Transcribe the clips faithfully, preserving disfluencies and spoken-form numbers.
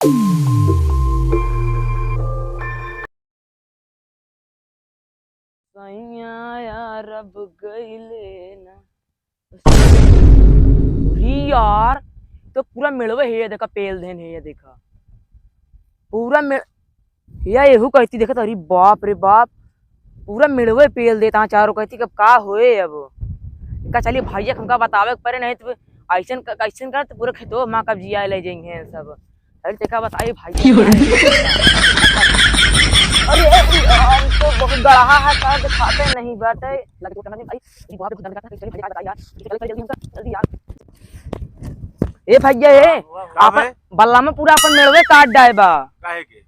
सैया यार अब गइले ना। अरे यार, तो पूरा मेड़वे है, ये देखा, पेल देन है, ये देखा, पूरा मेड़-, या एहू कहती, देखा तो, अरे बाप रे बाप, पूरा मेड़वे पेल देता है चारों। कहती कि अब का होए अब, का चलिए भैया, हमका बतावे के पड़े, नहीं तो ऐसन क-, कैसन कर तो पूरा खेतवा मा कब्जिया ले जाएंगे सब। अरे देखा बताई भाई। अरे, अरे, हम तो बहुत गड़हा है, शायद खाते नहीं बाटे। लगे तो नहीं भाई, ये बाप रे, खुदा ने कहा, चलिए भैया, बताइए यार, चलिए जल्दी हमका, जल्दी यार। ए भैया, ए, हाँ, हुआ, हुआ। आपन बल्ला में पूरा आपन मेड़वे काट डाए बा। काहे के?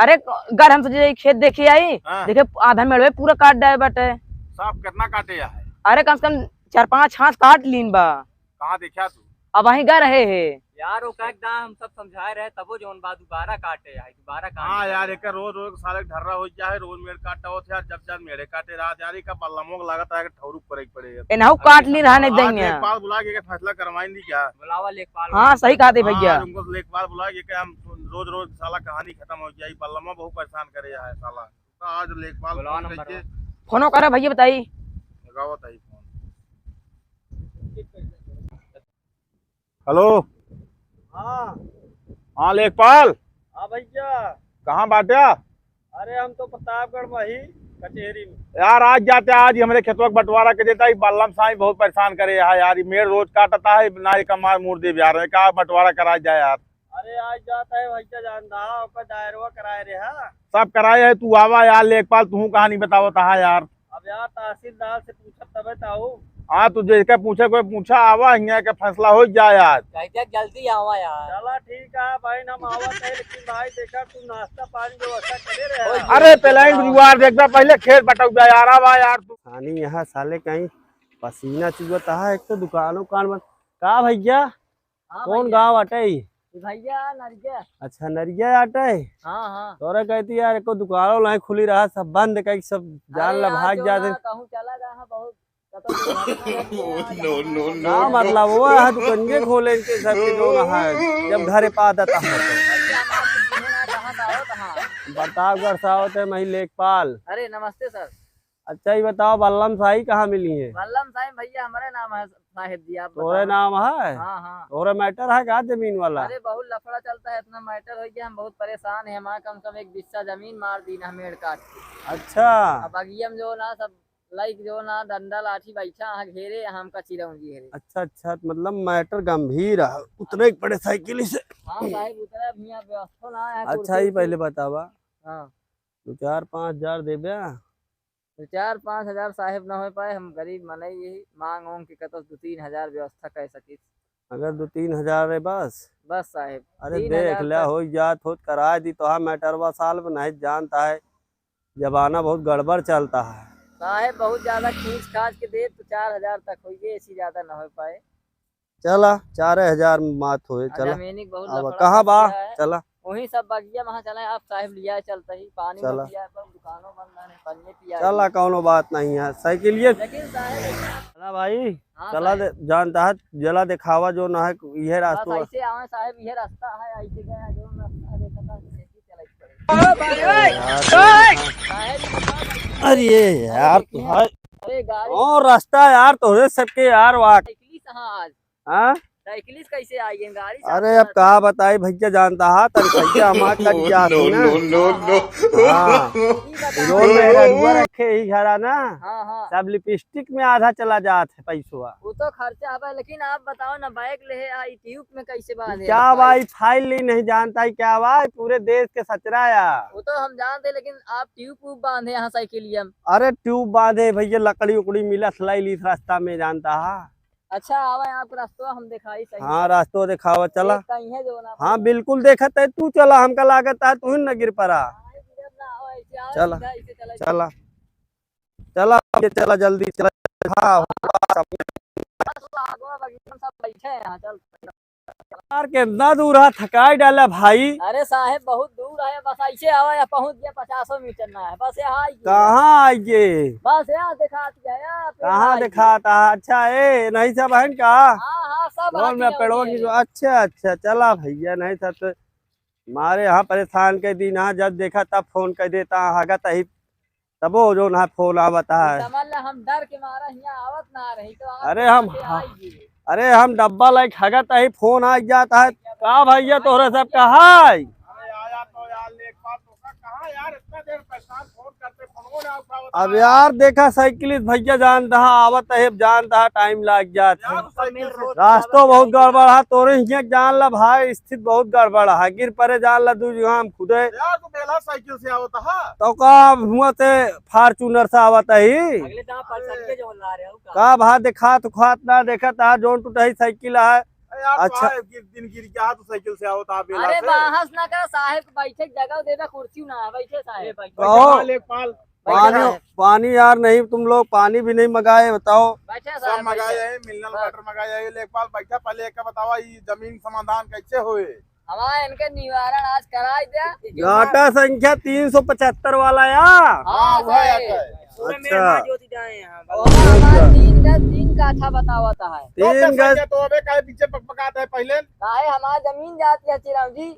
अरे, गर हम सोचे खेत देखे आई, हाँ। देखे आधा मेड़वे पूरा काट डाए बाटे। साफ कितना काटे है? अरे, कम से कम चार पाँच हाथ काट लीन बा। कहाँ देखा तू? अब वहीं गा रहे हे। यार, ओका एक दाम हम सब समझाए रहे, तबो जौन बा दोबारा काटे है, दोबारा काटे हाँ है। यार, एकर रोज रोज साले ढर्रा हो जाए, रोज मेड़ काटा होत है यार, जब जब मेड़े काटे रहत यार, एका बल्लमो के लागत है कि ठौरू करे के पड़े। एनहु काट ली रहने आज देंगे। लेखपाल बुला के फैसला करवाइन दी क्या? बुलावा लेखपाल हाँ, को। सही कहा थे हाँ, भैया। आज उनको लेखपाल बुला के हम रोज रोज साला कहानी खत्म हो जाए, बल्लमो बहुत परेशान करे है साला। तो आज लेखपाल बुलावा फोन नंबर करके। फोनो करे भैया, बताई। लगावा ताई फोन। हेलो। हाँ। हाँ, लेखपाल। हाँ भैया। कहाँ बाट्या? अरे, हम तो प्रतापगढ़ में ही कचेहरी में। यार, आज जाते, आज ही हमरे खेतवा के बंटवारा के देता, ई बल्लम साईं बहुत परेशान करे है यार, ई मेड़ रोज काटता है, ना एक मार मूड़ दे यार, का बंटवारा करा जाए यार। अरे, आज जाता है भैया, जानता है, ओकर दायरवा कराए रहे, हाँ। सब कराए है, तू आवा यार, लेखपाल, तू कहानी बतावत है यार। अब यार, तहसीलदार से पूछब तबे तो आऊ। हाँ, तू जेके पूछे कोई पूछा, आवा, हियाँ के फैसला हो जाए यार। कह दे जल्दी आवा यार। चला ठीक है भाई, हम आवत है, लेकिन भाई देखा, तू नाश्ता पानी व्यवस्था करे रहे। अरे, पहले ही जुगाड़ देखबा, पहले खेत बटौबा यार, आवा यार तू। पानी यहाँ साले कहीं पसीना चुअत है, एक तो दुकानों कान बंद। का भैया? हाँ कौन भैया। गाँव आटे ई? ई भैया नरिया। अच्छा, नरिया आटे? हाँ, हाँ। तोरा कहती यार, एको दुकानो नहीं खुली रहा, सब बंद कई, सब जान अरे ला यार, भाग जो जाते। ना कहूँ चला गया है बहुत, कतौ दुर्घटना रहती है, नो, नो, नो, का नो। मतलब, वो है दुकानिये खोले इनके सब के जो ना है, जब घरे पा देता है तो। भैया, हम आपसे पूछे ना, कहाँ से आओ, कहाँ? प्रतापगढ़ से आवत है, मैं लेखपाल। अरे, नमस्ते सर। अच्छा, ये बताओ, बल्लम साई कहाँ मिली है? बल्लम साई भैया, हमारे नाम है साहेब जी, आप तोरे बताओ। नाम है? हाँ, हाँ। तोरे मैटर है का जमीन वाला? अरे, बहुत लफड़ा चलता है, इतना मैटर हो गया, हम बहुत परेशान हैं। हमारा कम से कम एक बिस्सा जमीन मार दी ना, मेड़ काट के। अच्छा। अब बगिया में जो ना सब लाइक जो ना डंडा लाठी बैठा है, घेरे हमका चिरौंजी घेरे। अच्छा, अच्छा, मतलब मैटर गंभीर है, उतरे के पड़े साइकिल से। हाँ साहेब, उतरे, अब हियाँ व्यवस्था ना है, अच्छा, कुर्सी ये उर्सी। पहले बतावा। हाँ। दो चार पाँच हजार देबे? दो चार पाँच हजार साहेब न हो पाए, हम गरीब मनई यही मांग ओंग के कतौ दो तीन हजार व्यवस्था कर सकित। अगर दो तीन हजार है बस? बस साहेब, अरे तीन हजार देख ले, तक। हो जात होत कराए दी तोहार मैटरवा साल में, नहीं जानता है जमाना बहुत गड़बड़ चलता है। साहेब बहुत ज्यादा खींच खांच के दे तो चार हजार तक होइए, ऐसी ज्यादा न हो पाए। चला, चारे हजार में बात होए, आ, चला। जमीनी के बहुत अब लफड़ा कहाँ फंस बा? गया है। चला। वही सब बगिया में चला, आप साहेब लिया चलते ही, पानी चला। में पिया है, पर दुकानों बंद है, पानी पिया है। चला, कौनो बात नहीं है, साइकिलिए। लेकिन साहेब चला भाई, हाँ चला साहेब। दे, जानता है, जला दिखावा जो ना है, यह बस रास्ता। ऐसे आवे साहेब, यह रास्ता है, ऐसे गया जो रास्ता है, देखा था, ऐसे ही चला पड़े। यार, साहेब, अरे यार, अरे देखिए, तुम्हारे अरे गाड़ी और रास्ता यार, तोहरे सबके यार, वाह। साइकिल से, हाँ, आज हाँ? साइकिलिस कैसे आई है? गाड़ी से अरे, अब का बताई भैया, जानता हा, तन भैया हमार कट जात है ना। हाँ, हाँ। हाँ। ई बताओ। रोड में रखुआ रखे ही घरा ना, हाँ, हाँ। सब लिपस्टिक में आधा चला जात है पैसवा। वो तो खर्चा हवा, लेकिन आप बताओ ना, बैग ले है, आ, ई ट्यूब में कैसे बांधे क्या आप भाई, बैग? फाइल ली नहीं जानता है क्या भाई, पूरे देश के सचरा या। वो तो हम जानते, लेकिन आप ट्यूब व्यूब बांधे यहाँ साइकिलिया में। अरे, ट्यूब बांधे भैया, लकड़ी उकड़ी मिला, सिलाई ली रास्ता में, जानता हा। अच्छा, आवा, आपको रास्ता हम दिखाई सही। हाँ, रास्ता दिखावा, चला। एक कहीं है जो ना हाँ, बिल्कुल देखत है, तू चला, हमका लागत है, तू ही न गिर पड़ा। हाँ, गिरब ना, आवा, ऐसे आवा, चला, सीधा ऐसे चला। चला, चला, ये चला, जल्दी चला। हाँ, बस, आगवा बगिया में सब बैठे हैं यहाँ, चल। यार, कितना दूर है, थकाई डाला भाई। अरे साहेब, बहुत दूर है, बस ऐसे आवा, या पहुँच गया, पचासों मीटर ना है, बस यहाँ आई गया। कहाँ आई गए? बस यहाँ दिखा दिया यार, पेड़ कहाँ आई दिखाता है? अच्छा, ए, नहीं सब है का? हाँ, हाँ, सब कौन आदमी में पेड़ों आए की हैं। जो, अच्छा, अच्छा, चला भैया, नहीं सब तो मारे यहाँ परेशान के दिन, हाँ, जब देखा तब फोन कर देता, हगत ही तबो जौन है फोन आवत है। समझ ले, हम डर के मारा हियाँ आवत ना रही, तो आप अरे यहाँ हम, से आई गए। अरे हम डब्बा लाइक हगत ही, फोन आ जात है। का भैया तोहरे सब कहा है? अरे आया तो यार, लेखपाल तो का, कहाँ यार, इतना देर परेशान, फोन करते, फोन ना उठावत अब है। यार देखा साइकिलिस्ट भैया जानता है, आवत है, अब जानता है, टाइम लाग जात है। यार साइकिल से रास्तो बहुत गड़बड़ है, तोरे हियाँ जान ला भाई, स्थिति बहुत गड़बड़ है, गिर परे जान ला दू जगह हम खुदे। यार तू बेला साइकिल से आवत है? तो का हुआ से Fortuner से आवत ही। अगले दांव पर अरे। सरिये जो ला रहे हो का? का भा देखा तो खात ना देखत आ, जौन टूटही साइकिल है। अरे यार, अच्छा। तो आए, गिर, दिन गिर गया, तू साइकिल से आवत आ बेला अरे से। बहस ना कर साहेब, बैठे के जगह दे दे, कुर्सी ना है, बैठे साहेब। ए, बैठे। कहो। हाँ, लेखपाल, पानी, पानी यार नहीं, तुम लोग पानी भी नहीं मंगाए, बताओ। बैठे सब साहेब, मंगाए बैठे। है, mineral हाँ। Water मंगाए है, लेखपाल बैठा, पहले एक बतावा, ये जमीन समाधान कैसे होए? हमारे इनके निवारण आज कराई दे। घाटा संख्या तीन सौ पचहत्तर वाला या? हाँ, हाँ, वह साहेब। आता है। पूरे अच्छा। मेहमान ज्योति जाए हैं, हाँ, ओमा हमारे तीन का, तीन काठा बतावत है। तो तीन गज। तो अबे काहे पीछे पकपकात है पहले? काहे हमार जमीन जाती है चिरौंजी?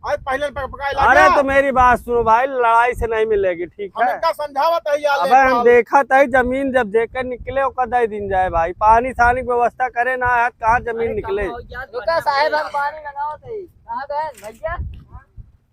आज पहले पकपकाए अरे लगा। तो मेरी बात सुनो भाई, लड़ाई से नहीं मिलेगी, ठीक हम है? इनका समझावत है यार, अबे हम लेखपाल। देखत है जमीन जब जेकर निकले ओकर दे दीन जाए भाई, पानी सानी के व्यवस्था करे ना है, कहाँ जमीन अरे निकले? कम हो गया, रुका साहेब, हम पानी मंगावत है। कहाँ गए भैया?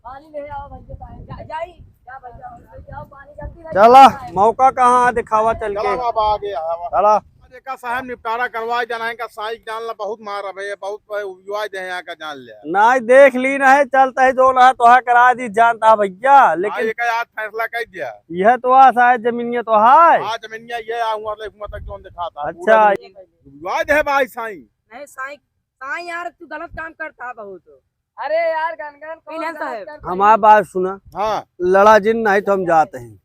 पानी ले आओ भैया साहेब। जा-, जाई। क्या भैया, भैया आओ, पानी जल्दी लेके चला, आओ साहेब। मौका कहाँ है, दिखावा चल के। चला बाबा, आगे आवा। चला। देखा साहेब, निपटारा करवाए जाना है का, साई जान ला बहुत मार रहे, बहुत उजवाए दे यहाँ का जान लिया। नाई देख ली ना है, चलता है जो ना तोहा करा दी जानता है भैया, लेकिन हाँ, ये का आज फैसला कर दिया। यह तो आ साहेब जमीनिया तो है। हाँ, जमीनिया ये आ हुआ, ले हुआ तक जोन दिखाता है, अच्छा। पूरा जमीन उजवाए दे भाई साई। नहीं साई, साई यार तू गलत काम करता है बहुत। अरे यार, गनगन कौन पहले गलत साहब। करता है? हमार बात सुना। हाँ। लड़ा जिन, नहीं तो हम जाते हैं।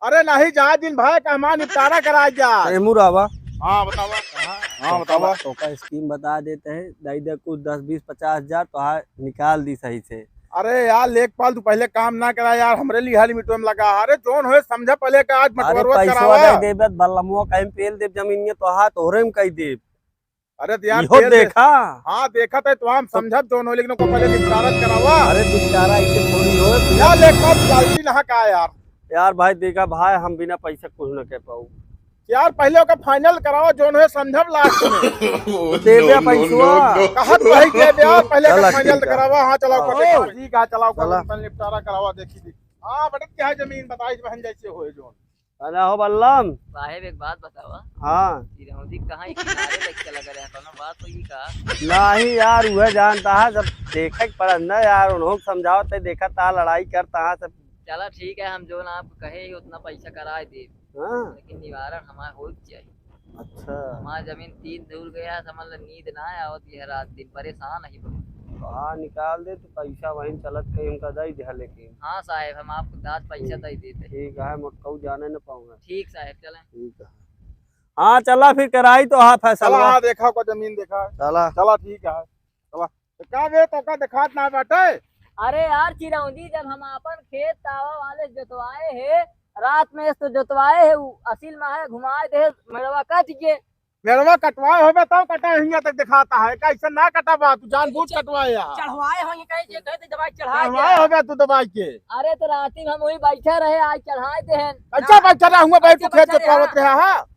अरे नहीं, जा जिन भाई, का हमार निपटारा करा जा। तो एमू रहवा। हाँ, बतावा। हाँ, तो बतावा। का, तो का scheme बता देते हैं, दे दे कुछ दस, बीस, पचास हजार, तो हाँ, निकाल दी सही से। अरे यार, लेखपाल, तू पहले काम ना करा यार, हमरे लिहा लिमिट में लगा। अरे, जोन होए, समझा पहले का आज अरे, मटवरवा पैसवा करावा। दे देबे, बल्लमुआ कहीं पेल देब जमीनिया, तो हाँ, तोहरे में कही देब। अरे तो यार, इहो तेल दे-, देखा। हाँ, देखा था, तो हम तो समझत जोन हो, लेकिन ओकर पहले निपटारा करावा। अरे निपटारा ऐसे थोड़ी हो। यार, लेकिन गलती ना का यार। यार भाई, देखा भाई, हम बिना पैसा कुछ न कह पाऊ। यार, पहले ओकर final करावा, जोन हो समझब last में। तो दे दे no, no, पैसवा। No, no। कहत भाई दे दे यार, पहले चला, ओकर final ठीक है। करावा। हाँ, चलाओ, हाँ। कर दे। ठीक है, चलाओ, कर चला। दे, पहले निपटारा करावा, देखी, देखी। हाँ, बटत क्या है जमीन, बताई बहन जैसे होए जोन। अरे हो बल्लम। साहेब, एक बात बतावा। हाँ। चिरौंजी कहाँ, ई किनारे लेके चला गया है, कौनो बात होई का? नहीं यार, उहे जानता है, जब देखे के पड़त ना यार, उन्हों समझावत है, देखत है, लड़ाई करता है, सब। चला ठीक है, हम जोन आपको कहे ही उतना पैसा कराए देब। हाँ। लेकिन निवारण हमार होई के चाहिए। अच्छा। हमार जमीन तीन दूर गया, समझ लो नींद ना आवत यह रात दिन, परेशान ही बहुत। हाँ, निकाल दे तो पैसा वहीं चलत कहीं उनका दे दिया, लेकिन हाँ साहेब, हम आपको दास पैसा ठीक। दे देते। ठीक है, मोटकऊ जाने न पाऊंगा। ठीक साहेब, चलें। ठीक है। हाँ, चला फिर कराई तो हाँ फैसला। चला, हाँ, देखा को जमीन देखा। चला। चला, ठीक है, चला। तो का बे, तो का देखात ना बाटे? अरे यार चिरौंजी, जब हम आपन खेत तावा वाले जोतवाए है, रात में तो जोतवाए है, उ असिल में है, घुमाए दे, मेड़वा कट गए। मेड़वा कटवाए होबे तब कटा हियां तक दिखाता है, कैसे ना कटा बा, तू जानबूझ कटवाए यार। चढ़वाए हो ये कहे, जे कहे तो दवाई चढ़ाए चढ़वाए दे। होबे तू दवाई के। अरे तो राती में हम वही बैठा रहे, आज चढ़ाए दे हैं। अच्छा बैठा रहा हुआ भाई, तू अच्छा खेत बैठा रहा। जोतवावत रहा है।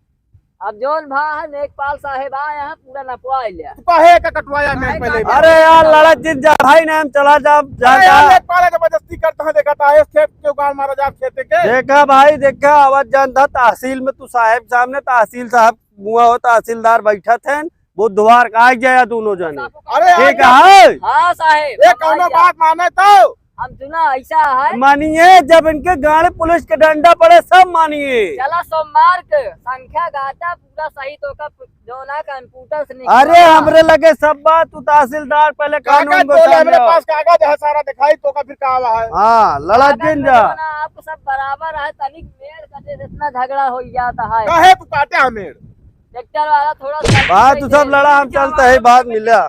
अब जौन भा है लेखपाल साहेब आए हैं, पूरा नपवा लिया। तू काहे का कटवाया मैं काहे पहले का बार? अरे यार, लड़त जिन जा भाई, ना हम चला जा, जा, अरे यार, जा। लेखपाल है, जबरदस्ती करता है, देखा था, इस खेत के उगाड़ मारा जा, खेत के। देखा भाई, देखा, आवाज जानता, तहसील में तू साहेब सामने, तहसील साहब मुआ हो, तहसीलदार बैठा थे, बुधवार का आ गया दोनों जने। अरे यार, ठीक है। हाँ साहेब, ये हम कौनो आ गया। बात माने तो? हम सुना ऐसा है। मानिए, जब इनके गाड़ी पुलिस के डंडा पड़े, सब मानिए। चला सोमवार के संख्या गाटा पूरा सही तो का जोना कंप्यूटर से निकला। अरे, हमरे लगे सब बात, तू तहसीलदार पहले कागज कानून को बोले, हमरे समझाओ। पास कागज है सारा, दिखाई तो का फिर का हुआ है? हाँ, लड़ा कागज दिन में जा। जोना आपको सब बराबर है, तनिक मेड़ कटे से इतना झगड़ा हो जाता है। काहे तू काटे है मेड़? ट्रैक्टर वाला थोड़ा सा बात तू सब लड़ा, हम चलते हैं, बाद मिला।